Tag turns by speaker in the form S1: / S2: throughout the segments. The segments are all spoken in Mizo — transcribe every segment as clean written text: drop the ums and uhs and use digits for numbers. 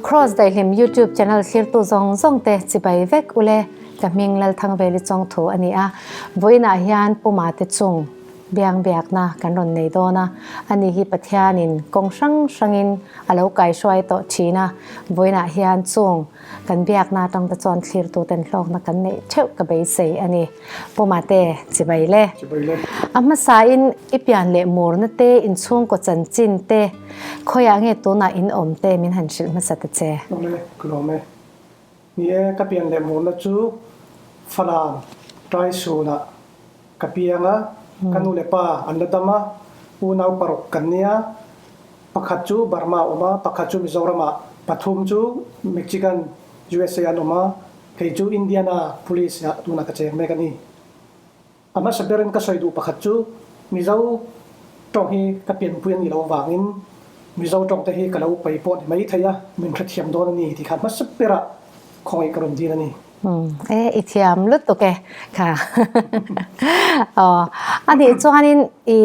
S1: Kraws Daihlim YouTube channel thlirtu zawng zawng te chibai vek ule ka hming Lalthangveli Chawngthu a ni a, vawiinah hian Puma te chung biang biakna kan rawn nei dawn a, ani hi Pathianin kawng hrang hrangin a lo kaihruai tawh thin a, vawiinah hian chung kan biakna atang te chuan thlirtu ten hlawkna kan neih theuh ka beisei a ni. Pu Mate, chibai le.
S2: Chibai le.
S1: A hmasain i pian leh murna te, inchhungkaw chanchin te, khawiah nge tunah in awm te min han hrilh hmasa ta che.
S2: Awm e, ka lawm e. Ni e, ka pian leh murna chu Falam, Taisunah ka piang a, ka nu leh pa an la dam a, unau paruk kan nia, pakhat chu Burma a awm a, pakhat chu Mizoramah, pathum chu Michigan, USA an awm a, Kei chu Indiana Police ah tunah ka cheng mek a ni. A hmasa berin ka sawi duh pakhat chu Mizo tawng hi ka pianpui a nih loh avangin Mizo tawng te hi ka lo pai pawh ni mai thei a, min hrethiam dawn a ni tih kha hmasa berah khawngaih ka rawn dil a ni.
S1: Umm e, i thiam lutuk e kha. Aw, a nih chuanin i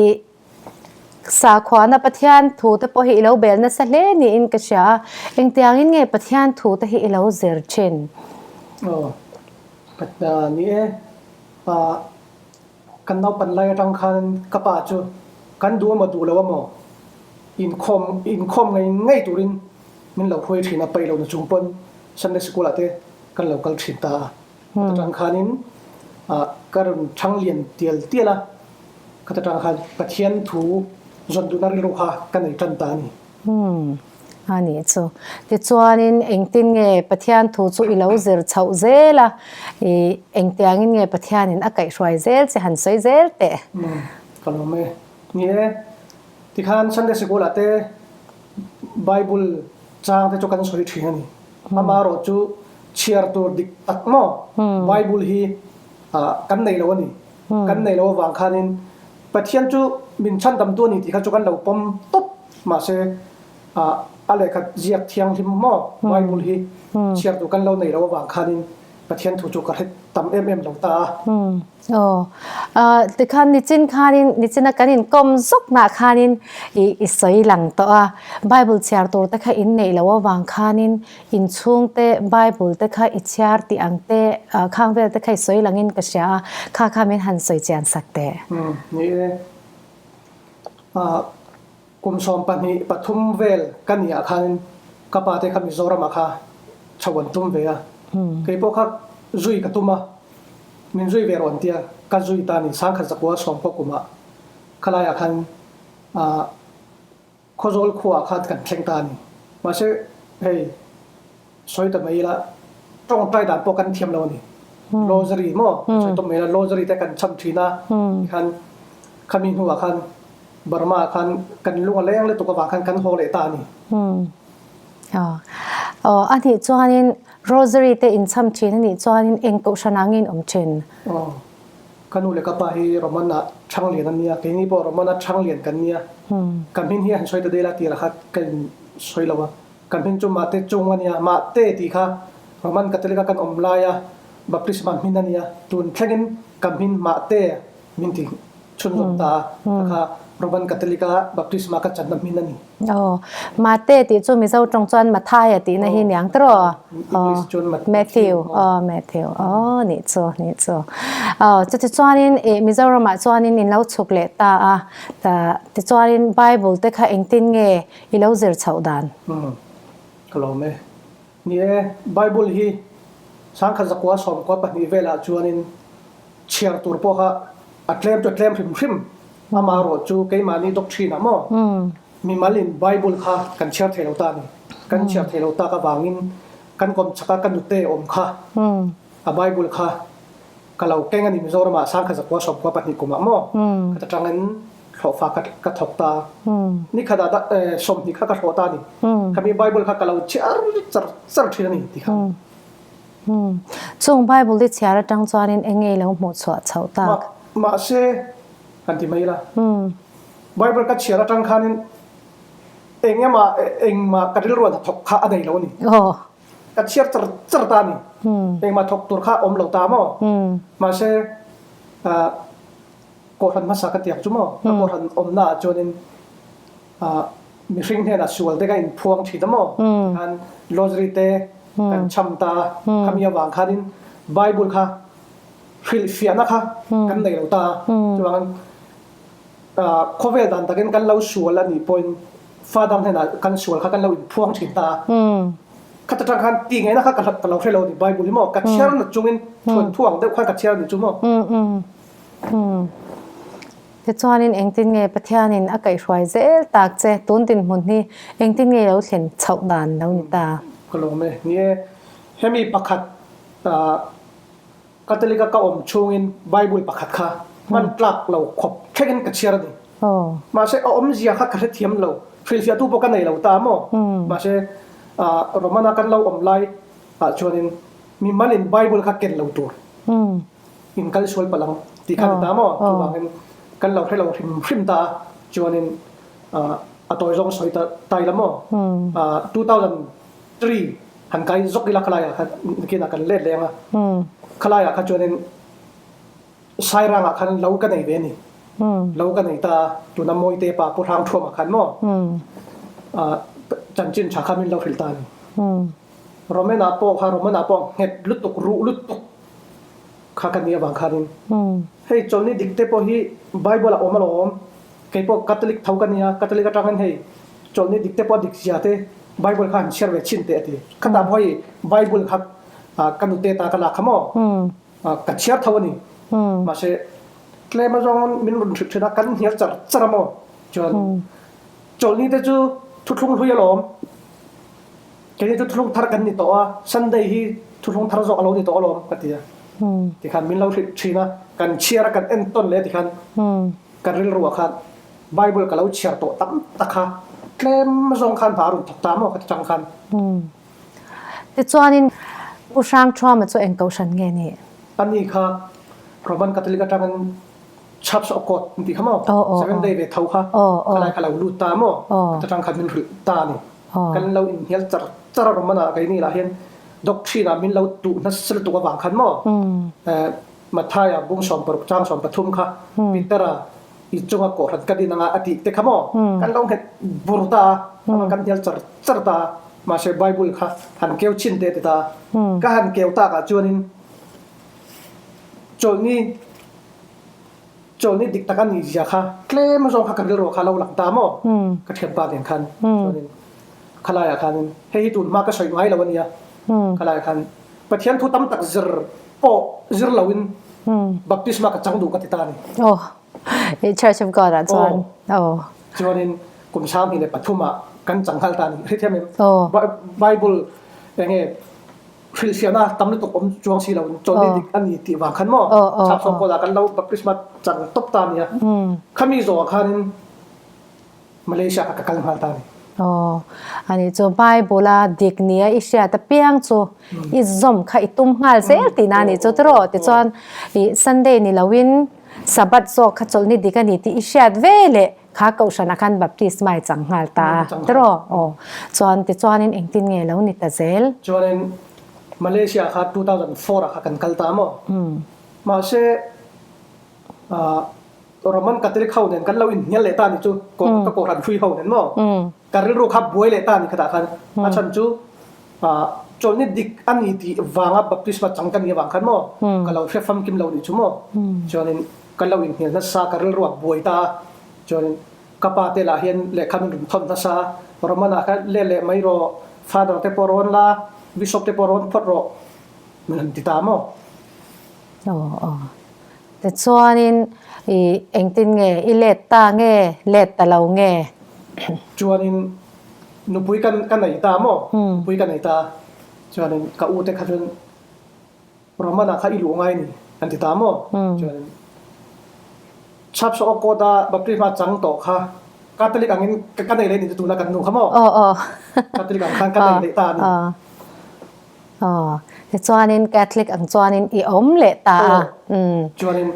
S1: Sakhuana Pathian thu te pawh hi i lo bel nasa hle niin ka hria a, engtiangin nge Pathian thu te hi i lo zir thin?
S2: Aw, ni e, kan naupan lai atang khan ka pa chu kan duh amaw duh lo amaw inkhawm inkhawm ngei ngei turin min lo hruai thin a, paih lohna chung pawn Sunday School ah te kan lo kal thin ta a. Atang khanin ka rawn thang lian tial tial a, khat atang khan Pathian thu zawn duhna rilru kha ka nei tan ta a ni.
S1: Umm, a nih chu. Tichuanin engtin nge Pathian thu chu i lo zir chhoh zel a, i engtiangin nge Pathianin a kaihhruai zel che han sawi zel teh?
S2: Umm, ka lawm e. Ni e, tikhan Sunday Sikul ah te Bible chang te chu kan sawi thin a ni. Amaherawh chu chhiar tur dik tak maw Bible hi kan nei lo a ni. Kan nei lo avang khanin Pathian chu min chhandamtu a ni tih kha chu kan lo pawm tawp. Mahse a lehkha ziak thianghlim maw Bible hi chhiar tur kan lo nei lo avang khanin Pathian thu chu ka hre tam em em lo ta a.
S1: Aw, tikhan nichin khanin nichina kan inkawm zawknah khanin i i sawi lang tawh a, Bible chhiar tur te kha in neih loh avang khanin inchhungte Bible te kha i chhiar tih ang te khang vel te kha i sawi langin ka hria a, kha kha min han sawi chian sak teh.
S2: Umm, ni e. Kum 23 vel ka nih ah khanin ka pa te kha Mizoram ah kha chho an tum ve a, kei pawh kha zui ka tum a, min zui ve rawh an tia, ka zui ta ni 1910 kum ah khalai ah khan Khawzawl khua ah khan kan thleng ta a ni. Mahse hei sawi ta mai ila tawngtai dan pawh kan thiam lo a ni. Rosary maw sawi tawp mai ila rosary te kan cham thin a tikhan khami hnuah khan Burma ah khan kan lung a leng lutuk avang khan kan haw leh ta a ni.
S1: Aw a nih chuanin rosary te in cham thin a nih chuanin eng kohhran ah nge in awm thin?
S2: Aw ka nu leh ka pa hi Roman ah chhang lian an nia keini pawh Roman ah chhang lian kan nia ka hmin hi a han sawi ta dela tirah kha ka in sawi lo a. Kan hmin chu Mahte chung a nia, Mahte tih kha Roman Catholic a kan awm laia Baptisma hmin a nia, tun thlengin ka hmin Mahte min ti chhunzawm ta a, kha kha Roman Catholic a Baptisma ka channa hmin a ni.
S1: Aw, Mahte tih chu Mizo tawng chuan Mathaia tihna hi niang tawh?
S2: English chuan
S1: Matthew. Aw, Matthew. Aw, nih chu, nih chu. Aw, chutichuanin Mizoramah chuanin in lo chhuk leh ta a, tichuanin Bible te kha engtin nge I lo zir chhoh dan.
S2: Umm, ka lawm e. Ni e, Bible hi 1992 velah chuanin chhiar tur pawh kha a tlem chu a tlem hrim hrim. Amaherawh chu keimahni doctrine ah maw mimalin Bible kha kan chhiar thei lo ta a ni. Kan chhiar thei lo tak avangin kan kawm chhaka ka nute awm kha a Bible kha ka lo keng a ni Mizoramah 1992 kumah maw ka tangin Hlawhfa ka ka thawk ta. Ni khat ah 20 kha ka hlawh ta a ni. Khami Bible kha ka lo chhiar char char thin a ni ti kha.
S1: Chung Bible i chhiar atang chuanin eng nge i lo hmuh chhuah chhoh tak?
S2: Mahse, kan ti mai ila. Bible ka chhiar atang khanin eng emaw engmah ka rilruan hnathawk kha a nei lo a ni. Ka chhiar char char ta a ni. Engmah thawk tur kha a awm lo ta maw? Mahse, Kawhhran hmasa ka tiak chu maw? Ka kawhhran awmna ah chuanin ah Mihring hnenah sual te kan inphuang thin a maw? Tikhan rosary te kan cham ta a, khami avang khanin Bible kha hrilhfiahna kha kan nei lo ta a. Chuvangin khawvel dan takin kan lo sual a nih pawhin Father hnenah kan sual kha kan lo inphuang thin ta a. Khata tang khan tih ngaihna kha ka lo hre lo a ni Bible hi maw? Ka chhiar na chungin thuanthu ang deuh khan ka chhiar a ni chu maw?
S1: Tichuanin engtin nge Pathianin a kaihhruai zel tak che? Tun dinhmun hi engtin nge lo thlen chhoh dan lo ni ta?
S2: Ka lawm e. Ni e, hemi pakhat Catholic a ka awm chhungin Bible pakhat kha hman tlak lo khawp thlengin ka chhiar a ni. Mahse a awmzia kha ka hrethiam lo, hrilhfiahtu pawh ka nei lo ta maw? Mahse Romana kan lo awm lai ah chuanin mimalin Bible kha ken lo tur. In kal sual palh ang tih kha ni ta maw? Chuvangin kan lo hre lo hrim hrim ta a, chuanin a tawi zawng sawi ta tai la maw? 2003 han kai zawk ila khalaiah khan nakinah kan let leh ang a, khalaiah kha chuanin Sairangah khan lo ka nei ve a ni. Lo ka nei ta a, tuna Mawite pa Pu Hrangthuama khan maw chanchin tha kha min lo hrilh ta a ni. Roman-ah pawh kha Roman-ah pawh nghet lutuk, ruh lutuk kha ka nih avang khanin hei chawlhni dik te pawh hi Bible ah awm alawm, kei pawh Catholic tho ka nia, Catholic atangin hei chawlhni dik te pawh a dik zia te Bible kha han chhiar ve chhin teh a ti. Khatah pawh hei Bible kha ka nute ta ka lak kha maw ka chhiar tho a ni. Mahse tlem azawng min rawn hrilh thin a, kan hnial char char a maw chuan chawlhni te chu thuthlung hlui alawm. Keini chu thuthlung thar kan ni tawh a, Sunday hi thuthlung thar zawk a lo ni tawh alawm ka ti a. Tikhan min lo hrilh thin a, kan chhiar a kan entawn leh tikhan ka rilruah khan Bible ka lo chhiar tawh tam tak kha tlem zawng khan hna a rawn thawk ta maw ka ti chang khan.
S1: Tichuanin Pu Hrangthuama chu eng kohhran nge ni?
S2: Ani kha Roman Catholic atangin Church of God an tih kha maw? Seventh Day ve tho kha khalai kha lo lut ta maw? Ka tang khan min hrilh ta a ni. Kan lo inhnial char char a Roman ah keini lah hian doctrine ah min lo tuh nasa lutuk avang khan maw Matthai ah bung 16 chang 13 kha Peter a i chunga kawhhran ka din anga a tih te kha maw kan lo nghet bur ta a kan hnial char char ta a mahse Bible kha han keu chin te ti ta ka han keu tak ah chuanin chawlhni Chawlhni dik tak a nih zia kha tlem zawng kha ka rilru kha a lo lang ta maw? Ka thianpa nen khan chuanin khalaiah khanin hei hi tun hma ka sawi ngai lo a nia, khalaiah khan Pathian thu tam tak zir pawh zir loin baptisma ka chang duh ka ti ta a ni.
S1: Aw, Church of God ah chuan. Aw.
S2: Chuanin kum 23 ah kan chang nghal ta a ni. Hrethiam em? Bible enge Hrilhfiahna tam lutuk awm chuang si lo chawlhni dik a ni tih vang khan maw chhak sawm pawlah kan lo baptisma chang tawp ta a nia. Khami zawhah khanin Malaysia kha ka kal nghal ta a ni.
S1: Aw, a nih chu Bible a dik nia i hriat apiang chu i zawm kha i tum nghal zel tihna a nih chu tiraw? Tichuan i Sunday ni loin Sabbath zawk kha chawlhni dik a ni tih i hriat ve leh Kha kohhranah khan baptisma i chang nghal ta a, tiraw? Aw. Chuan tichuanin engtin nge lo ni ta zel?
S2: Chuanin Malaysia kha 2004 ah kha kan kal ta maw? Mahse Roman Catholic ho nen kan lo inhnial leh ta ni chu, ka kohhran hrui ho nen maw? Ka rilru kha buai leh ta ni khatah khan. A chhan chu chawlhni dik a ni tih vanga baptisma chang ka nih avang khan maw? Ka lo hre famkim lo ni chu maw? Chuanin Ka lo inhnial nasa, ka rilru a buai ta a, chuanin ka pa te lah hian lehkha min rawn thawn nasa a, Roman-ah khan let leh mai rawh, Father te pawh rawn la, Bishop te pawh rawn phawt rawh, min rawn ti ta maw?
S1: Aw aw. Tichuanin i engtin nge i let ta nge, let ta lo nge?
S2: Chuanin nupui ka ka nei ta maw? Nupui ka nei ta a, chuanin ka u te kha chuan Roman ah kha i luh ngai ni an ti ta maw? Chuan Chapsa aw kawt a baptisma chang tawh kha Catholic angin ka nei leh ni chu tuna kan nu kha maw? Catholic ang khan ka nei leh ta a ni.
S1: Aw, tichuanin Catholic ang chuanin i awm leh ta a.
S2: Chuanin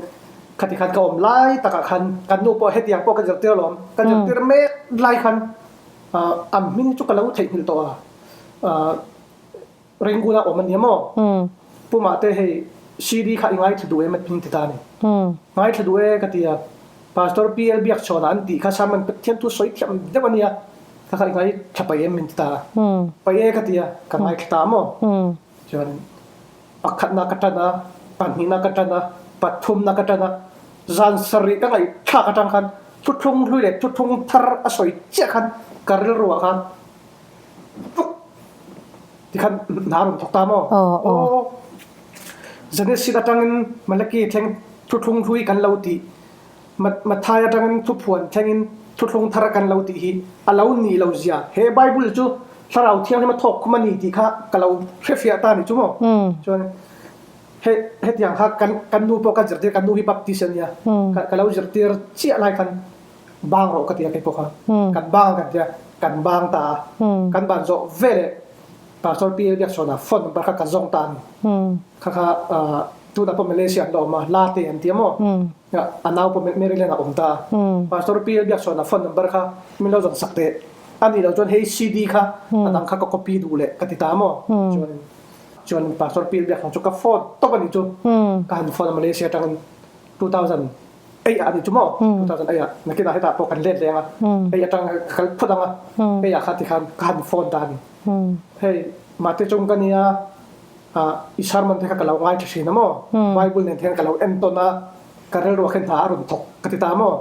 S2: khati khan ka awm lai takah khan kan nu pawh hetiang pawh ka zirtir alawm. Ka zirtir mek lai khan an hming chu ka lo theihnghilh tawh a. Ringuna awm a nia maw? Pu Mahte hei CD kha i ngaithla duh em a min ti ta a ni. Ngaithla duh e ka ti a, Pastor PL Biakchhawnah an tih kha Sermon Pathian thu sawi thiam deuh a nia. Kha kha i ngaithla paih em min ti ta a. Paih e ka ti a, ka ngaithla ta maw? Chuan pakhatna ka tan a, pahnihna ka tan a, pathumna ka tan a, zan sarih ka ngaihthlak atang khan thuthlung hlui leh thuthlung thar a sawi chiah khan ka rilru ah khan tuk tikhan hna a rawn thawk ta maw? Aw, Genesis atangin Malaki thleng thuthlung hlui kan lo tih Matthai atangin thuphuan thlengin thuthlung thar kan lo tih hi a lo nih lo zia. He Bible chu Thlarau Thianghlim a thawk khum a ni tih kha ka lo hrefiah ta a ni chu maw? Chuan he hetiang kha kan kan nu pawh ka zirtir, kan nu hi Baptist a nia, ka lo zirtir chiah lai khan bang rawh ka ti a kei pawh kha. Kan bang kan tia, kan bang ta a. Kan ban zawh veleh Pastor PL Biakchhawnah phone number kha ka zawng ta a ni. Kha kha tunah pawh Malaysia an la awm a, Late an ti a maw? A nau pawh Maryland ah a awm ta a. Pastor PL Biakchhawnah phone number kha min lo zawn sak teh. A nih loh chuan hei CD kha a dang kha ka copy duh leh ka ti ta maw? Chuan chuan Pastor PL Biakchhawn chu ka phone tawp a nih chu. Ka han phone a Malaysia atangin 2008 ah a nih chu maw? 2008 ah nakinah hetah pawh kan let leng a. Hei atang ka kal phawt ang a. Hei ah kha tikhan ka han phone ta a ni. Hei mahte chung ka nia i sermon te kha ka lo ngaithla thin a maw? Bible nen hian ka lo en tawn a, ka rilruah khan hna a rawn thawk ka ti ta maw?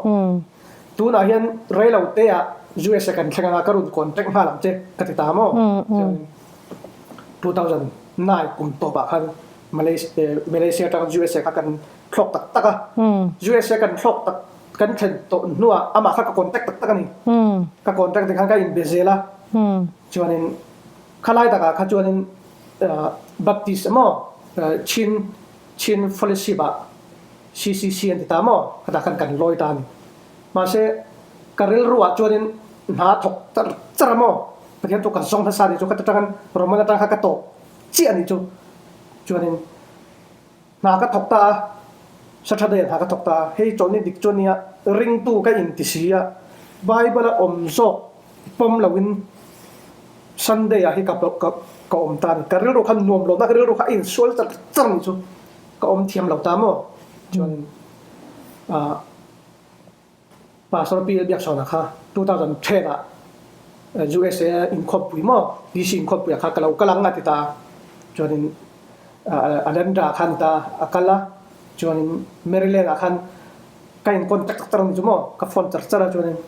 S2: Tunah hian reilo te ah USA kan thleng anga ka rawn contact nghal ang che ka ti ta maw? Chuan 2009 kum tawp ah khan Malaysia atang USA kha kan thlawk tak tak a, USA kan thlawk tak kan thlen tawh hnuah amah kha ka contact tak tak a ni. Ka contact te khan ka inbe zel a, chuanin Khalai takah kha chuanin Baptist emaw Chin Chin Fellowship ah CCC an ti ta maw khatah khan kan lawi ta a ni. Mahse ka rilru ah chuanin hna thawk char char a maw Pathian chu ka zawng hmasa a nih chu khat atangin Roman atang kha ka tawp chiah a nih chu. Chuanin hna ka thawk ta a, Saturday ah hna ka thawk ta a, hei chawlhni dik chu a nia ringtu ka inti si a, Bible a awm zawk pawm loin Sunday ah hi ka ka ka awm ta a ni. Ka rilru kha nuam lo na ka rilru kha a insual char char ni chu ka awm thiam lo ta maw? Chuan ah Pastor Pi Biakchhawna kha 2010 ah USA inkhawmpui maw DC inkhawmpui ah kha ka lo kal ang a ti ta a. Chuanin Alendra ah khan ni ta a kal a. Chuanin Maryland ah khan ka in contact tak tak a ni chu maw? Ka phone char char a chuanin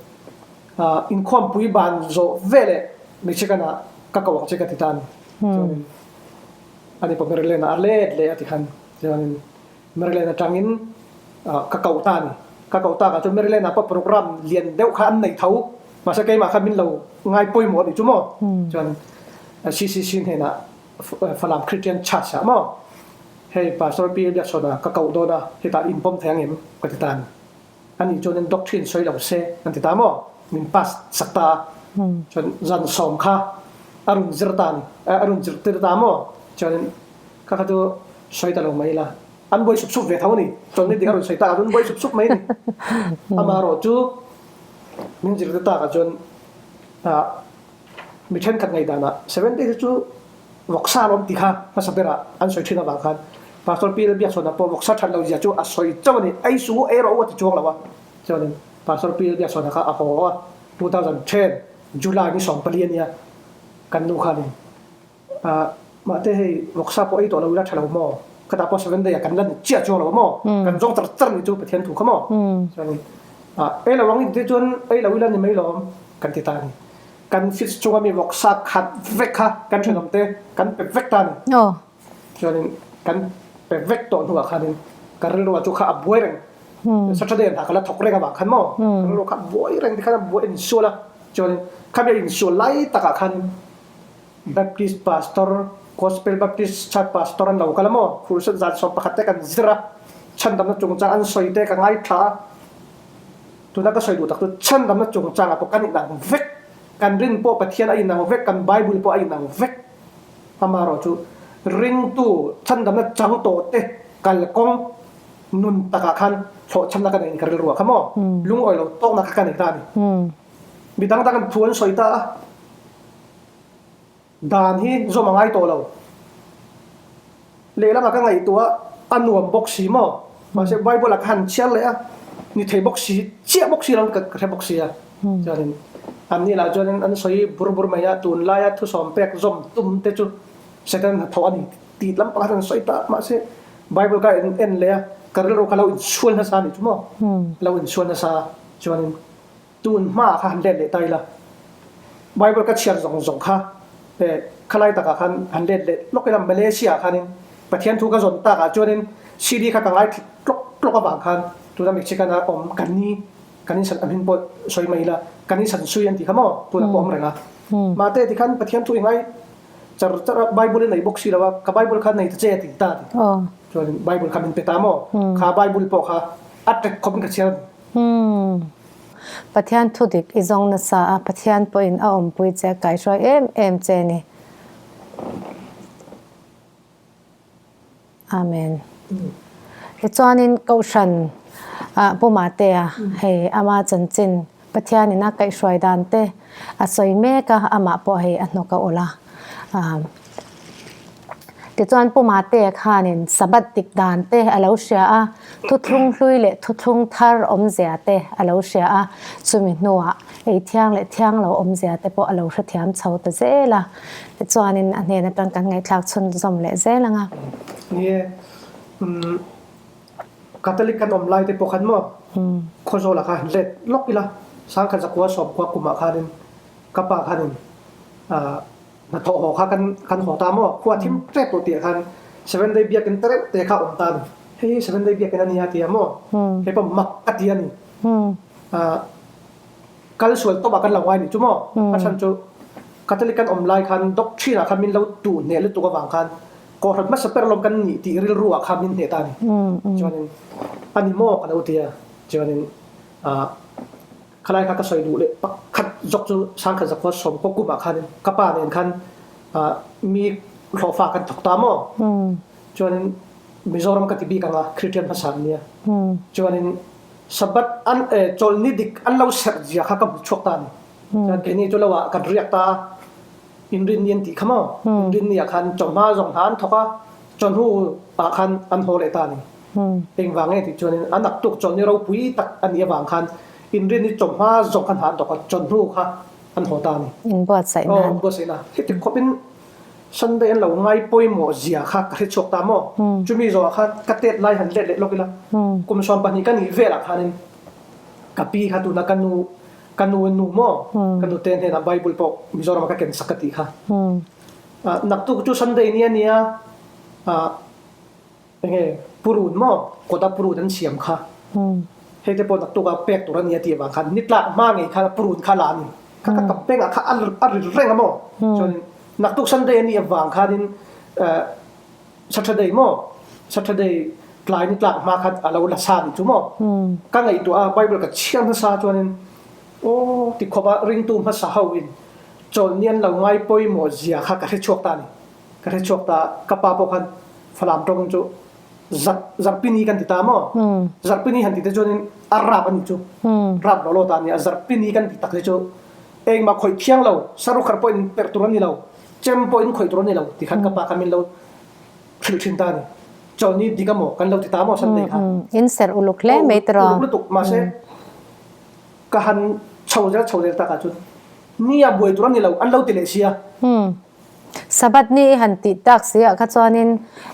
S2: Inkhawmpui ban zawh veleh Michigan ah ka ko ang che ka ti ta a ni. Chuanin ani pawh Maryland ah a let leh a ti khan. Chuanin Maryland atangin ka ko ta a ni. Ka ko tak ah chuan Maryland ah pawh program lian deuh kha an nei tho. Mahse keimah kha min lo ngai pawimawh a nih chu maw. Chuan CCC hnenah Falam Christian Church ah maw hei Pastor Pi Biakchhawn ah ka ko dawn a, hetah in pawm thei ang em ka ti ta a ni. Anih chuan doctrine sawi lo se an ti ta maw? Min pass sak ta a. Chuan zan sawm kha a rawn zir ta a ni, a rawn zirtir ta maw? Chuan kha kha chu sawi ta lo mai ila. An buai sup sup ve tho a ni. Chuan ni dik a rawn sawi tak ah chuan buai sup sup mai a ni. Amaherawh chu min zirtir tak ah chuan mi thenkhat ngaihdan ah 70 te chu Vawksa lawm ti kha hmasa berah an sawi thin avang khan Pastor Pi Lalbiakchhawnah pawh vawksa that lo zia chu a sawi chauh a ni. Ei su ei rawh u a ti chuang lo a. Chuanin Pastor Pi Lalbiakchhawnah kha a haw a, 2010 July ni 14 a nia kan nu khanin ah mahte hei vawksa pawh ei tawh lo ila tha lo maw? Khatah pawh seven day ah kan la ni chiah chuang lo a maw? Kan zawng char char ni chu Pathian thu kha maw? Chuanin ah ei lo ang i ti te chuan ei lo ila ni mai lawm kan ti ta a ni. Kan fridge chunga mi vawksa khat vek kha kan thenawm te kan pe vek ta a ni. Chuanin kan pe vek tawh hnuah khanin ka rilru ah chu kha a buai reng. Saturday hna ka la thawk reng avang khan maw ka rilru kha a buai reng tikhan a buai insual a. Chuanin khami a insual lai takah khan Baptist pastor, Gospel Baptist Church pastor an lo kal a maw, Khurhsat zan 11 te kan zir a, chhandamna chungchang an sawi te ka ngaithla a. Tuna ka sawi duh tak chu chhandamna chungchangah pawh kan inang vek, kan rin pawh Pathian a inang vek, kan Bible pawh a inang vek. Amaherawh chu ringtu chhandamna chang tawh te kalkawng nun takah khan hlawhchhamna ka nei ni ka rilru ah kha maw? Lungawi lo tawkna kha ka nei ta a ni. Mi dang dang an thu an sawi ta a. Dan hi zawm a ngai tawh lo. Lehlamah ka ngaihtuah a nuam bawk si maw? Mahse Bible-ah ka han chhiar leh a, ni thei bawk si, chiah bawk si lo ka hre bawk si a. Chuanin Anni lah chuanin an sawi bur bur mai a, tunlaia thusawm pek zawm tum te chu Satan hnathawh a ni tih lam pakhat an sawi ta. Mahse, Bible ka en en leh a, ka rilru kha lo insual nasa a nih chu maw? Lo insual nasa chuanin tun hmaah kha han let leh ta ila, Bible ka chhiar zawng zawng kha khalai takah khan han let leh lawk ila, Malaysia ah khanin Pathian thu ka zawn takah chuanin CD kha ka ngai tlawk tlawk avang khan tuna Mexican a awm ka ni. Kan insan a hmin pawh sawi mai ila, kan insan sui an ti kha maw? Tunah pawh awm reng a. Mahte tikhan Pathian thu i ngai char char a, Bible i nei bawk si lo a, ka Bible kha nei ta che a ti ta a ti. Chuanin Bible kha min pe ta maw? Kha Bible pawh kha a tek khawpin ka chhiar a ni.
S1: Pathian thu dik i zawng nasa a, Pathian pawhin a awmpui che a kaihruai em em che a ni. Amen. Tichuanin Kohhran ah Pu Matea hei ama chanchin Pathianin a kaihhruai dan te a sawi mek a, amah pawh hei a hnawk a awlh a. Tichuan Pu Matea khanin Sabbath dik dan te a lo hria a, thuthlung hlui leh thuthlung thar awmzia te a lo hria a, chumi hnuah ei thiang leh thiang lo awmzia te pawh a lo hrethiam chho ta zel a. Tichuanin a hnen atang kan ngaihthlak chhunzawm leh zel ang a.
S2: Ni e, umm Catholic kan awm lai te pawh khan maw Khawzawlah kha han let lawk ila, Sangkhat zakua sawmkua kumah khanin ka pa khanin ah hnathawh haw kha kan kan haw ta maw, khua thim tep tawh tih ah khan Seven Day Biakin te reuh te kha a awm ta a ni. Hei hi Seven Day Biakin a nia tia maw, hei pawh mak a ti a ni. Ah. Kal sual tawp ah kan lo ngai nih chu maw? A chhan chu Catholic kan awm lai khan doctrine ah khan min lo tuh hneh lutuk avang khan Kohhran hmasa ber lawm kan nih tih rilru ah khan min hneh ta a ni. Chuanin a ni maw ka lo ti a, chuanin ah khalai kha ka sawi duh leh pakhat zawk chu Sangkhat Zakhua Sawmkaw kum ah khanin ka pa nen khan ah mi hlawhfa kan thawk ta maw? Chuanin Mizoram ka ti bik ang a, Christian hmasa an nia. Chuanin Sabbath an chawlhni dik an lo serh zia kha ka hmu chhuak ta a ni. Chuan keini chu lo ah kan riak ta a, inrinni an tih kha maw? Inrinni ah khan chawhma zawng hna an thawk a, chawhnu ah khan an haw leh ta a ni. Engvang nge tih chuanin a naktuk chawlhni ropui tak a nih avang khan inrinni chawhma zawng kha hna an thawk a, chawhnu kha an haw ta a ni.
S1: Inbuatsaih nan.
S2: Aw, inbuatsaih nan. Heti khawpin Sunday an lo ngai pawimawh zia kha ka hre chhuak ta maw? Chumi zawhah khan ka tet lai han let leh lawk ila, kum 12 ka nih velah khanin ka pi kha tuna ka nu ka nu nu maw? Ka nute hnenah Bible pawh Mizoram ah ka ken sak ka tih kha. Naktuk chu Sunday ni a nia, enge purun maw? Kawta purun an siam kha. Hei te pawh naktuk ah pek tur a nia tih avang khan ni tlak hma ngei khan purun kha la a ni. Kha ka ka bengah kha a ri reng a maw? Chuanin naktuk Sunday a nih avang khanin Saturday maw? Saturday tlai ni tlak hma khan a lo la sa nih chu maw? Ka ngaihtuah a Bible ka chhiar hmasa chuanin aw ti khawp a ringtu hmasa ho in chawlhni an lo ngai pawimawh zia kha ka hre chhuak ta a ni. Ka hre chhuak ta ka pa pawh khan Falam tawng chu zarh zarhpini kan ti ta maw? Zarhpini han ti te chuanin a rap a nih chu. Rap lo lo ta a ni a, zarhpini kan ti tak hi chu engmah khawih thiang lo, sarukhar pawh in perh tur a ni lo, chem pawh in khawih tur a ni lo ti khan ka pa khan min lo hrilh thin ta a ni. Chawlhni dik a maw kan lo ti ta maw Sunday kha.
S1: In serh uluk hle mai tiraw?
S2: Uluk lutuk mahse ka han chho zel chho zel takah chuan ni a buai tur a ni lo an lo ti leh sia.
S1: Sabbath ni i han tih tak si ah kha chuanin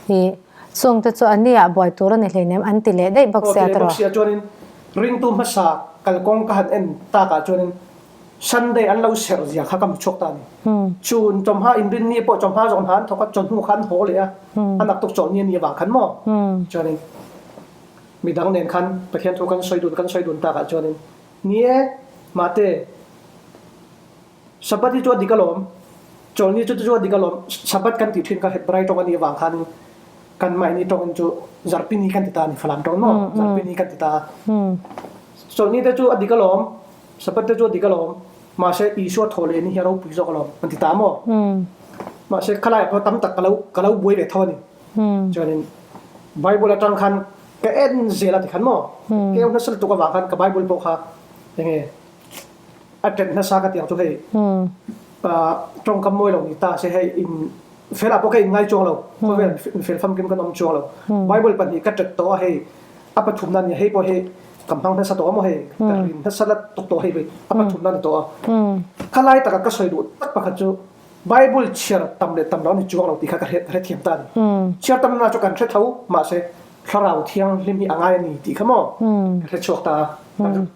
S1: i chungte chu a ni ah buai tur a ni hleinem an ti leh daih bawk sia
S2: tiraw? Bawk sia chuanin ringtu hmasa kalkawng ka han en tak ah chuanin Sunday an lo serh zia kha ka hmu chhuak ta a ni. Chun chawmha inrinni pawh chawmha zawng hna an thawk a, chawhnu kha an haw leh a, a naktuk chawlhni a nih avang khan maw? Chuanin midang nen khan Pathian thu kan sawi dun kan sawi dun tak ah chuanin ni e, mahte, Sabbath hi chu a dik alawm, chawlhni chu chu a dik alawm, Sabbath kan tih thin kha Hebrai tawng a nih avang khanin kan mahni tawngin chu Zarhpini kan ti ta a ni, Falam tawng maw? Zarhpini kan ti ta a. Chawlhni te chu a dik alawm, Sabbath te chu a dik alawm, mahse Isua thaw leh ni hi a ropui zawk alawm an ti ta maw? Mahse khalaiah pawh tam tak ka lo ka lo buai ve tho a ni. Chuanin Bible atang khan ka en zel a ti khan maw? Keu nasa lutuk avang khan ka Bible pawh kha enge A ṭet nasa ka ti ang chu hei ṭawngkam mawi lo ni ta se hei in fel ah pawh ka in ngai chuang lo khawvel in fel famkim kan awm chuang lo Bible pahnih ka ṭet tawh a hei a pathumna nia hei pawh hi Ka hmang nasa tawh a maw hei, ka rin nasa la tuk tawh hei a pathumna a ni tawh a. Kha lai taka ka sawi duh tak pakhat chu Bible chhiar tam leh tam lo a ni chuang lo tih kha ka hrethiam ta a ni. Chhiar tamna chu kan hre tho mahse thlarau thianghlim hi a ngai a ni tih kha maw ka hre chhuak ta a.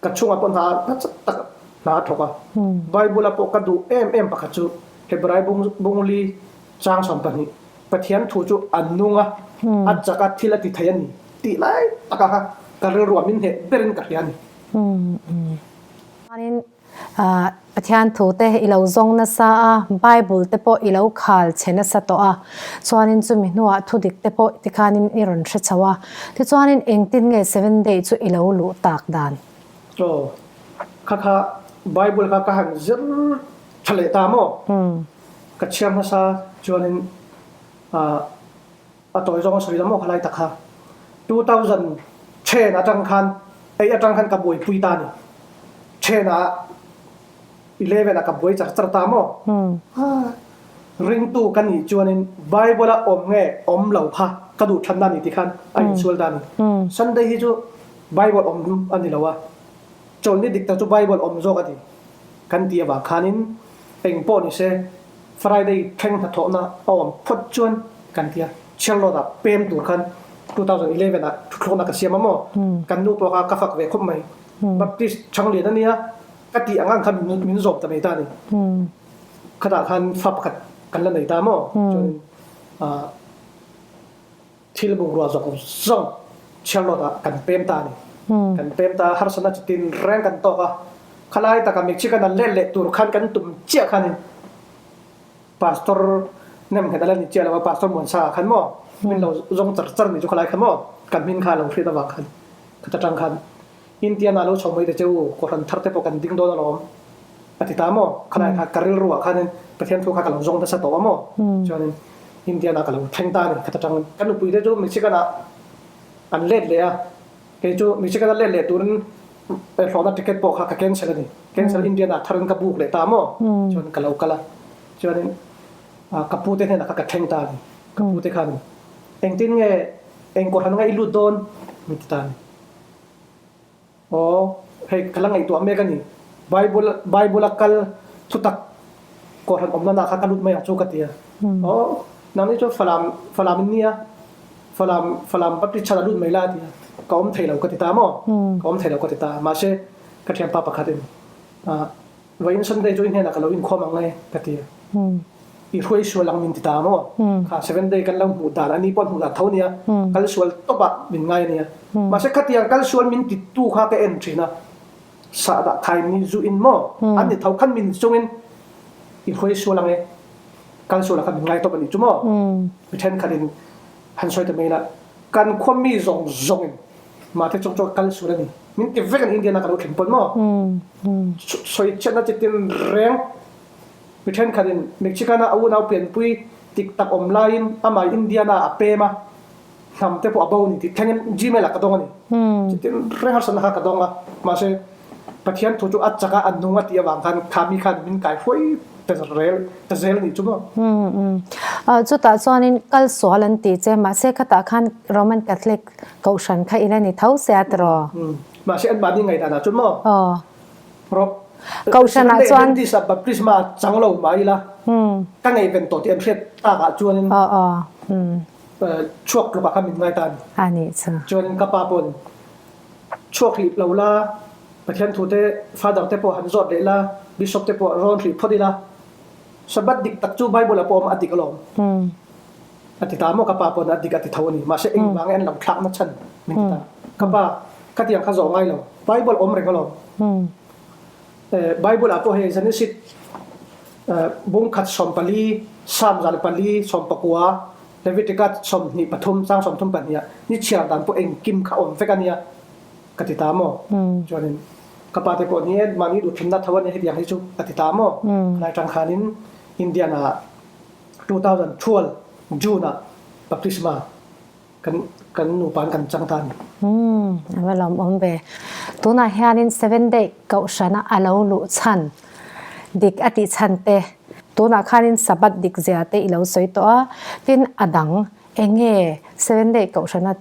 S2: Ka chhungah pawh hna nasa tak hna a thawk a. Bible-a pawh ka duh em em pakhat chu Hebrai bungli chang 12 Pathian thu chu a nung a, a chak a, thil a ti thei a ni tih lai taka kha ka rilruah min hneh berin ka hria a ni.
S1: Chuanin Pathian thu te i lo zawng nasa a, Bible te pawh i lo khal chhe nasa tawh a, chuanin chumi hnuah thudik te pawh tikhanin i rawn hre chho a, tichuanin engtin nge Seven Day chu i lo luh tak dan?
S2: Aw, kha kha Bible kha ka han zir tha leh ta maw? Ka chhiar hmasa chuanin a tawi zawng a sawi lo maw khalai tak kha. 2010 atang khan ei atang khan ka buaipui ta a ni. 10 ah 11 ah ka buai char char ta maw. Ringtu ka nih chuanin Bible a awm nge awm lo kha ka duh thanna a ni tikhan a insual ta a ni. Sunday hi chu Bible awm a ni lo a, chawlhni dik tak chu Bible awm zawk a ni kan tih avang khanin Eng pawh ni se, Friday thleng hnathawhna a awm phawt chuan kan ti a, Charlotte ah pem tur khan 2011 ah thuthlawkna ka siam a maw? Kan nu pawh kha ka fak ve khawp mai. Baptist Changlian a nia, ka tih ang ang khan min zawm ta mai ta a ni. Khatah khan fa pakhat kan la nei ta maw? Chuanin ah thil bungrua zawng zawng Charlotte ah kan pem ta a ni. Kan pem ta a, harsatna chi tin reng kan tawk a. Khalai taka Michigan an let leh tur khan kan tum chiah khanin Pastor nem khat a la ni chiah lo a, Pastor Muansa ah khan maw min lo zawng char char ni chu khalai kha maw kan hmin kha a lo hriat avang khan khat atang khan Indiana lo chho mai ta che u, Kohhran thar te pawh kan ding dawn alawm a ti ta maw, khalai kha ka rilru ah khanin Pathian thu kha ka lo zawng nasa tawh a maw chuanin Indiana ka lo thleng ta a ni khat atang ka nupui te chu Michigan ah an let leh a. Kei chu Michigan a let leh turin hlawhna ticket pawh kha ka cancel a ni. Cancel Indian ah tharin ka book leh ta maw? Chuan ka lo kal a. Chuanin ka pu te hnenah kha ka thleng ta a ni. Ka pu te khan engtin nge eng kawhhran nge i lut dawn? min ti ta a ni. Aw hei ka la ngaihtuah mek a ni. Bible Bible a kal thutak kawhhran awmna nah kha ka lut mai ang chu ka ti a. Aw nangni chu Falam Falam in nia. Falam Falam Baptist chhan a lut mai la ti a, ka awm thei lo ka ti ta maw? Ka awm thei lo ka ti ta. Mahse, ka thianpa pakhatin ah vawiin Sunday chu i hnenah ka lo inkhawm ang e ka ti a. I hruai sual ang min ti ta maw? Kha Seventh Day kan lo hmuh dan a ni pawh hmuh dan tho nia, kal sual tawpah min ngai a nia. Mahse, khatiang kal sual min ti tu kha ka en thin a, sahdah khai ni zu in maw? An ni tho khan min chungin i hruai sual ang e. Kal sual ah khan min ngai tawp a nih chu maw? Mi thenkhatin han sawi ta mai la, kan khua mi zawng zawngin mahte chung chu kal sual a ni. Min ti vek an Indian ah ka lo thlen pawn maw? Sawi chiatna chi tin reng mi thenkhatin Mexican ah a unau pianpui tik tak awm laiin amah Indian ah a pem a, hnam te pawh a bo a ni tih thlengin Gmail ah ka dawng a ni. Chutin reng harsatna kha ka dawng a, mahse Pathian thu chu a chak a, a nung a tih avang khan kha mi khan min kai hruai ta rel ta zel a nih chu maw.
S1: Chutah chuanin kal sual an tih che, mahse khatah khan Roman Catholic kohhran kha i la ni tho sia tiraw?
S2: Mahse anmahni ngaihdan ah chuan maw? Rawh.
S1: Kohhran ah chuan.
S2: Adventist ah baptisma chang lo mah ila ka ngaihven tawh tih an hriat tak ah chuanin. Chhuak tluk ah khan min ngai ta a ni.
S1: A nih chu.
S2: Chuanin ka pa pawn chhuak hlih lo la, Pathian thu te, Father te pawh han zawt leh la, Bishop te pawh rawn hrih phawt ila, Sabbath dik tak chu Bible ah pawh awm a dik alawm. A ti ta maw ka pa pawn a dik a ti tho a ni. Mahse engvang nge an lo thlak na chhan min ti ta. Ka pa, khatiang kha zawh ngai lo. Bible awm reng alawm. Bible ah pawh hei Genesis bungkhat 14, Psalm 104, 19, Leviticus 23 chang 32 ah ni chhiar dan pawh engkim kha awm vek a nia ka ti ta maw? Chuanin ka pa te pawh ni e mahni duhthlanna tho a nia hetiang hi chu ka ti ta maw? Khalai tang khanin Indian ah 2012 June ah baptisma kan kan nupa in kan chang ta a ni.
S1: Umm a va lawmawm ve. Tunah hianin Seven Day Kohhrana a lo luh chhan dik a tih chhan te, tunah khanin Sabbath dik zia te i lo sawi tawh a, tin a dang eng nge Seven Day Kohhrana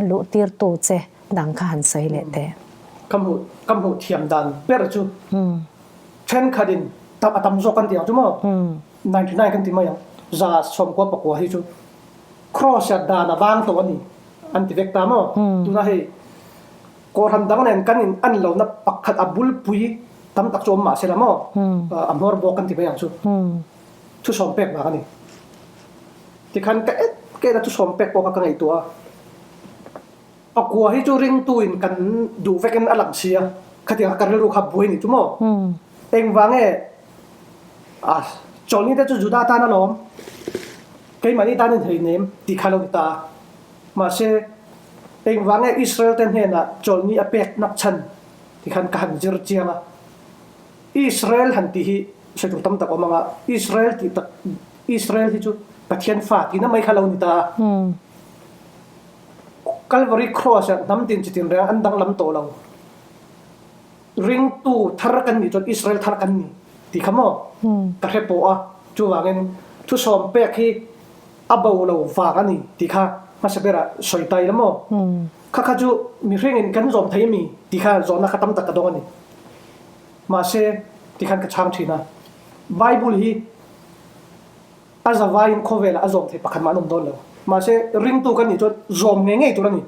S1: luh tirtu che dang kha han sawi leh teh.
S2: Ka hmuh ka hmuh thiam dan ber chu thenkhatin tam a tam zawk kan ti ang chu maw 99 kan ti mai ang 99 hi chu Cross ah dan a vang tawh a ni an ti vek ta maw tuna hei Kawhhran dang nen kan in an lohna pakhat a bulpui tam tak chu awm mahse la maw a hmawr bawk kan ti mai ang chu thusawm pek vang a ni. Tikhan ka et ka et a thusawm pek pawh kha ka ngaihtuah a. Pakua hi chu ringtu in kan duh vekin a lang sia khatiang kha ka rilru kha buai ni chu maw. Engvang nge a chawlhni te chu Juda tan alawm keimahni tan in hleinem tih kha lo ni ta a. Mahse engvang nge Israel te hnenah chawlhni a pek nak chhan ti khan ka han zir chiang a. Israel han tih hi sawi tur tam tak awm ang a, Israel tih tak Israel hi chu Pathian fa tihna mai kha lo ni ta a. Calvary Cross ah hnam tin chitin reng an danglam tawh lo. Ringtu thar kan nih chuan Israel thar kan ni tih kha maw ka hre pawh a, chuvangin thusawm pek hi a bo lo vang a ni tih kha hmasa berah sawi ta ila maw? Kha kha chu mihringin kan zawm thei ami tih kha zawhna kha tam tak ka dawng a ni. Mahse tikhan ka chhang thin a, Bible hi A zavaiin khawvelah a zawm thei pakhat mah an awm dawn lo. Mahse, ringtu kan nih chuan zawm ngei ngei tur a ni.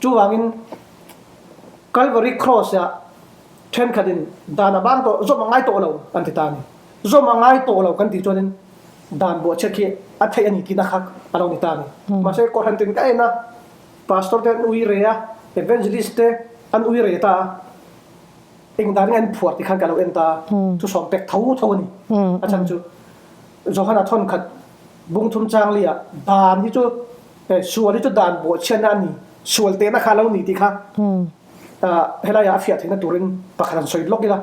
S2: Chuvangin Calvary Cross-ah thenkhatin dan a bang tawh, zawm a ngai tawh lo an ti ta a ni. Zawm a ngai tawh lo kan tih chuanin dan buahchhiat khi a theih a ni tihna kha a lo ni ta a ni. Mahse, Kohhran tin ka en a, Pastor te an ui re a, Evangelist te an ui re ta a. Eng dan nge an phuar ti khan ka lo en ta a, thusawm pek tho tho a ni. A chhan chu Johana thawnkhat bungthum changli ah dan hi chu sual hi chu dan buahchhiatna a ni, sual tehna kha a lo ni tih kha helai ah a fiah theihna turin pakhat han sawi lawk ila.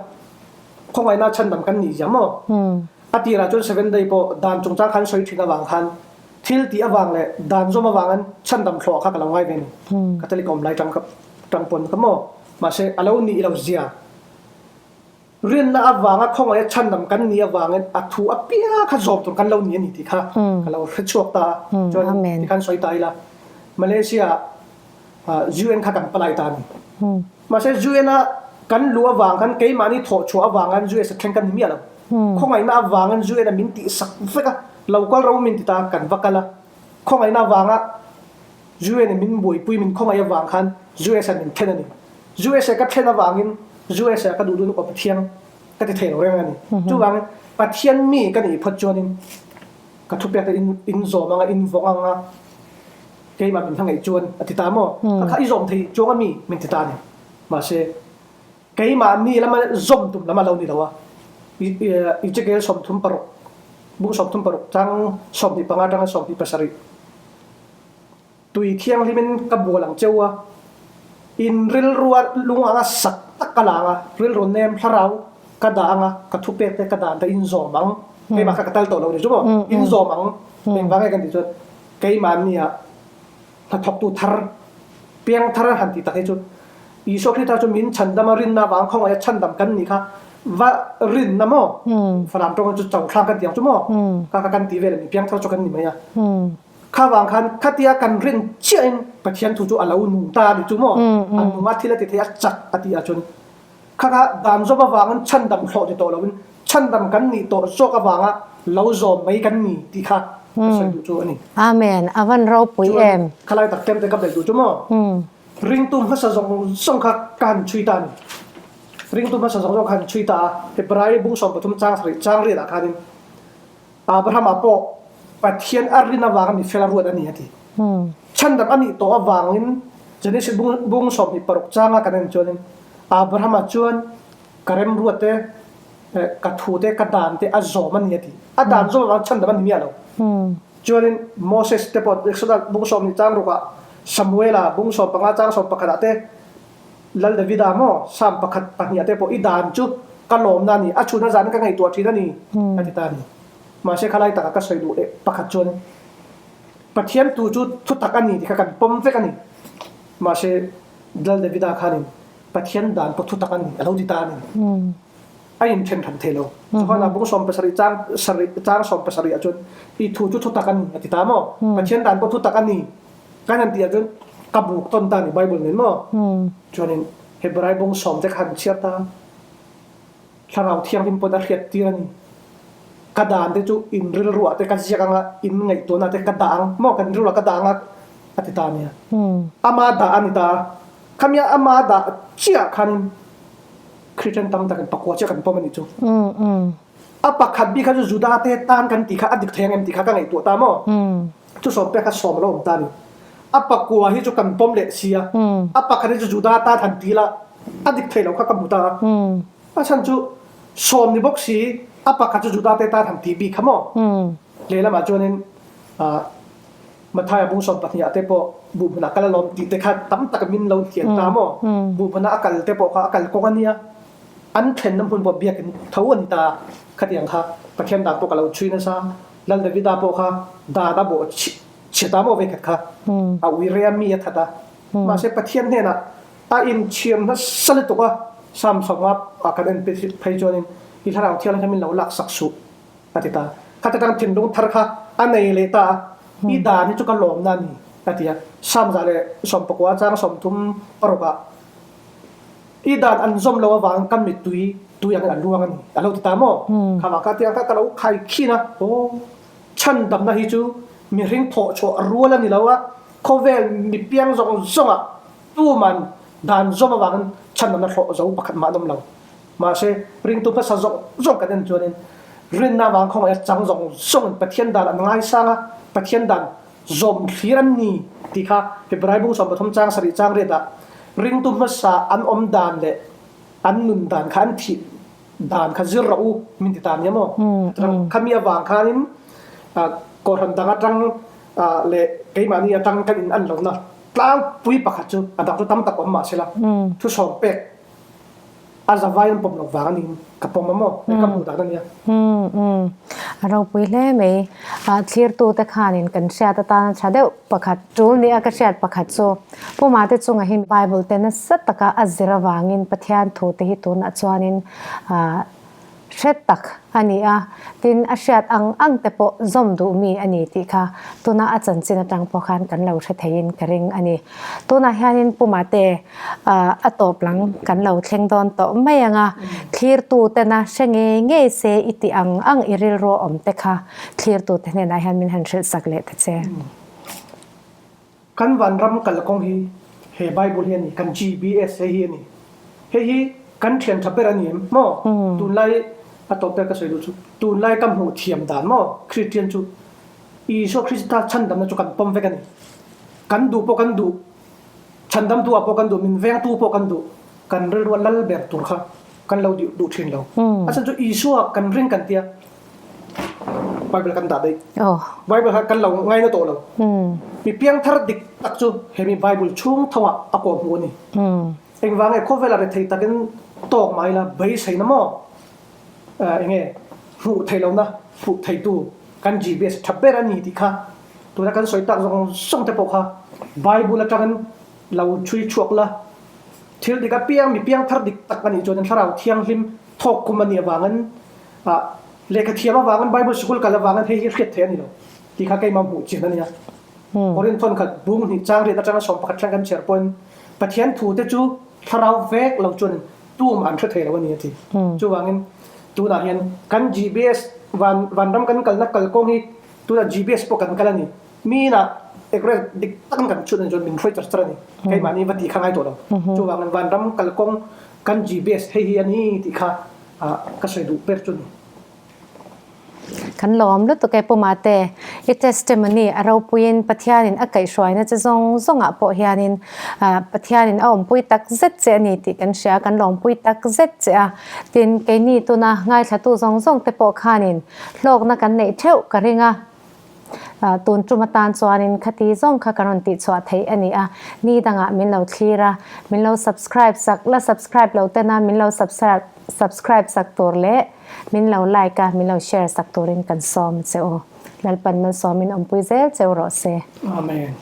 S2: Khawngaihna chhandam kan nih zia maw? A tirah chuan seven day pawh dan chungchang khan sawi thin avang khan thil tih avang leh dan zawm avangin chhandam thlawh kha ka lo ngai ve a ni. Catholic awm lai tang tang pawn kha maw? Mahse, a lo nih lo zia. Rinna avanga khawngaih a chhandam kan nih avangin a thu apiang kha zawm tur kan lo ni a ni tih kha ka lo hre chhuak ta a. Chuan tikhan sawi ta ila, Malaysia ah UN kha kan palai ta a ni. Mahse, UN a kan luh avang khan keimahni thawh chhuah avangin US a thleng kan ni miah lo. Khawngaihna avangin UN a min tihsak vek a, lo kal ro min ti ta kan va kal a. Khawngaihna avanga US in min buaipui min khawngaih avang khan US ah min then a ni. US ah ka then avangin US ah ka duh duhin aw Pathian ka ti thei lo reng a ni. Chuvangin Pathian mi ka nih phawt chuanin ka thupek te in in zawm anga in vawng anga keimah min hmangaih chuan a ti ta maw? Ka kha i zawm thei chuang a mi min ti ta a ni. Mahse keimahni lama zawm tum lam a lo ni lo a, Ezekiel 36 bung 36 chang 25 atanga 27 Tui thianghlimin ka bual ang cheu a, in rilrua lung anga sak tak ka la ang a, rilru nem thlarau ka dah ang a, ka thupek te ka dan te in zawm ang, keimah kha ka tal tawh lo ni chu maw, in zawm ang, engvang nge kan tih chuan keimahnia hnathawktu thar, piang thar han tih tak hi chu Isua Krista chu min chhandam a, rinna avang khawngaih a chhandam kan nih kha va rinna maw, Falam tawng chu chauthlang kan ti ang chu maw, kha kha kan tih vel a ni, piang thar chu kan ni mai a. Kha vang khan khatia kan rin chiahin Pathian thu chu a lo nung ta a ni chu maw? A nung a, thil a ti thei a, chak a ti ah chuan kha kha dan zawm avangin chhandam thlawh ti tawh loin chhandam kan nih tawh zawk avanga lo zawm mai kan ni tih kha ka sawi duh chu a ni.
S1: Amen. A van ropui em.
S2: Chuan khalai tak tlem te ka belh duh chu maw? Ringtu hmasa zawng zawng kha ka han chhui ta a ni. Ringtu hmasa zawng zawng kha han chhui ta a, Hebrai bung 13 chang sarih chang riatah khanin Abrahama pawh Pathian a rin avanga mi fel a ruat a ni a ti. Chhandam a nih tawh avangin Genesis bung 26 changa kan en chuanin Abrahama chuan ka remruat te, ka thu te, ka dan te a zawm a ni a ti. A dan zawm avangin chhandam a ni miah lo. Chuanin Moses te pawh Exodus bung 20 chang rukah Samuela bung 15 chang 11 ah te Lal Davida maw Psalm pakhat pahnih ah te pawh i dan chu ka lawmna a ni, a chhun a zan ka ngaihtuah thin a ni a ti ta a ni. Mahse khalai takah ka sawi duh leh pakhat chuan Pathian tu chu thutak a ni tih kha kan pawm vek a ni. Mahse Lal Davida khanin Pathian dan pawh thutak a ni a lo ti ta a ni. A inthen hran thei lo. Johana bung 17 chang sarih chang 17 ah chuan i thu chu thutak a ni a ti ta maw? Pathian dan pawh thutak a ni. Kan han tih ah chuan ka buk tawn ta a ni Bible nen maw? Chuanin. Hebrai bung sawmte kha han chhiar ta. Thlarau Thianghlim pawn a hriat tir a ni. Ka dan te chu in rilruah te ka ziak anga in ngaihtuahna te ka dah ang maw kan rilruah ka dah anga a ti ta a nia. Ama dah a ni ta a. Khamia ama dah chiah khanin Christian tam takin pakua chiah kan pawm a nih chu. A pakhat bik kha chu Juda te tan kan tih kha a dik thei ang em tih kha ka ngaihtuah ta maw? Chu sawm pek kha sawm a lo awm ta a ni. A pakua hi chu kan pawm leh si a, a pakhat hi chu Juda tan han ti la a dik thei lo kha ka hmu ta a. A chhan chu sawm ni bawk si a pakhat chu Juda te tan han ti bik kha maw? Lehlamah chuanin Mathaia bung 12 ah te pawh buh hmunah kal alawm tih te kha tam tak min lo hlian ta maw? Buh hmunah a kal te pawh kha a kal kawng a nia. An thlenna hmun pawh biakin tho a ni ta. Khatiang kha Pathian dan pawh ka lo chhui nasa. Lal Davida pawh kha dan a bawh chhe ta maw vekhat kha. A ui rea mi a that a. Mahse Pathian hnenah a inchhiam nasa lutuk a, Psalm 50 ah kan en phei chuanin i Thlarau Thianghlim in lo laksak suh a ti ta. Khata tang thinlung thar kha a nei leh ta a, i dan hi chu ka lawmna a ni a ti a. Psalm 119 chang 36 ah I dan an zawm lo avang kan mittui tui angin an ruang a ni a lo ti ta maw? Kha vang kha tiang kha ka lo khai khin a, aw chhandamna hi chu mihring thawh chhuah rual a ni lo a, khawvel mi piang zawng zawngah tuman dan zawm avangin chhandamna hlawh zo pakhat mah an awm lo. Mahse, ringtu hmasa zawng zawng kan en chuanin rinna avang khawngaih a chang zawng zawngin Pathian dan an ngaisang a, Pathian dan Zawm thlir an ni tih kha Hebrai bung 13 chang sarih chang riat ah ringtu hmasa an awm dan leh an nun dan kha an thih dan kha zir rawh u min ti ta nia maw? Khami avang khanin Kohhran dang atang leh keimahni atang kan in an lohna tlangpui pakhat chu a dang chu tam tak awm mahsela thusawm pek A zavai an pawm loh vang a niin ka pawm a maw? Hei ka hmuh dan a nia.
S1: Umm umm. A ropui hle mai. Ah thlirtute khanin kan hriat atana tha deuh pakhat tul nia ka hriat pakhat chu Puma te chunga hi Bible te nasa taka a zir avangin Pathian thu te hi tunah chuanin ah Hre tak a ni a, tin a hriat ang ang te pawh zawm duh mi a ni tih kha tuna a chanchin atang pawh khan kan lo hre theiin ka ring a ni. Tunah hianin Puma te a tawp lang kan lo thleng dawn tawh mai ang a, thlirtu tena hre ngei ngei se i tih ang ang i rilru awm te kha thlirtu te hnenah hian min han hrilh sak leh ta che.
S2: Kan vanram kalkawng hi he Bible hi a ni, kan GBS hei hi a ni. Hei hi kan thian tha ber a ni em maw? Tunlai a tawp ber ka sawi duh chu tunlai ka hmuh thiam dan maw Kristian chu Isua Krista chhandamna chu kan pawm vek a ni. Kan duh pawh kan duh, chhandamtu ah pawh kan duh, min vengtu pawh kan duh, kan rilru a lal ber tur kha kan lo duh thin lo. A chhan chu Isua kan ring kan tia. Bible kan dah daih. Bible kha kan lo ngaina tawh lo. Mi piangthar dik tak chu he mi Bible chhung tho ah a kawh hmuh a ni. Engvang nge khawvel a rethei takin tawk mai la beiseina maw enge hmuh theih lohna hmuh theitu kan GBS tha ber a ni tih kha tuna kan sawi tak zawng zawng te pawh kha Bible atangin lo chhui chhuak la thil dik apiang mi piangthar dik tak a nih chuan thlarau thianghlim thawk kum a nih avangin Ah, lehkha thiam avangin Bible sikul kal avangin hei hi hriat theih a ni lo tih kha keimah hmuh chian a nia. Korinthon khat bung hnih chang riat atanga 11 thleng kan chhiar pawhin Pathian thu te chu thlarau vek lo chuan tum an hre thei lo a ni a ti. Chuvangin tunah hian kan GBS van vanram kan kalna kalkawng hi tunah GBS pawh kan kal a ni. Minah ekrel dik takin kan chhut a ni chuan min hruai char char a ni. Keimahni va tih kha ngai tawh lo. Chuvangin vanram kalkawng kan GBS hei hi a ni tih kha ka sawi duh ber chu ni.
S1: Kan lawm lutuk e Pu Mate, i testimony a ropuiin Pathianin a kaihhruaina che zawng zawngah pawh hianin Pathianin a awmpui tak zet che a ni tih kan hria, kan lawmpui tak zet che a. Tin, keini tuna ngaithlatu zawng zawng te pawh khanin hlawkna kan neih theuh ka ring a. Tun tum atan chuanin khati zawng kha ka rawn tihchhuah theih a ni a, ni dangah min lo thlir a, min lo subscribe sak, la subscribe lo tena min lo subscribe sak tur leh min lo like a, min lo share sak turin kan sawm che u. Lalpan malsawmin awmpui zel cheu rawh se.
S2: Amen.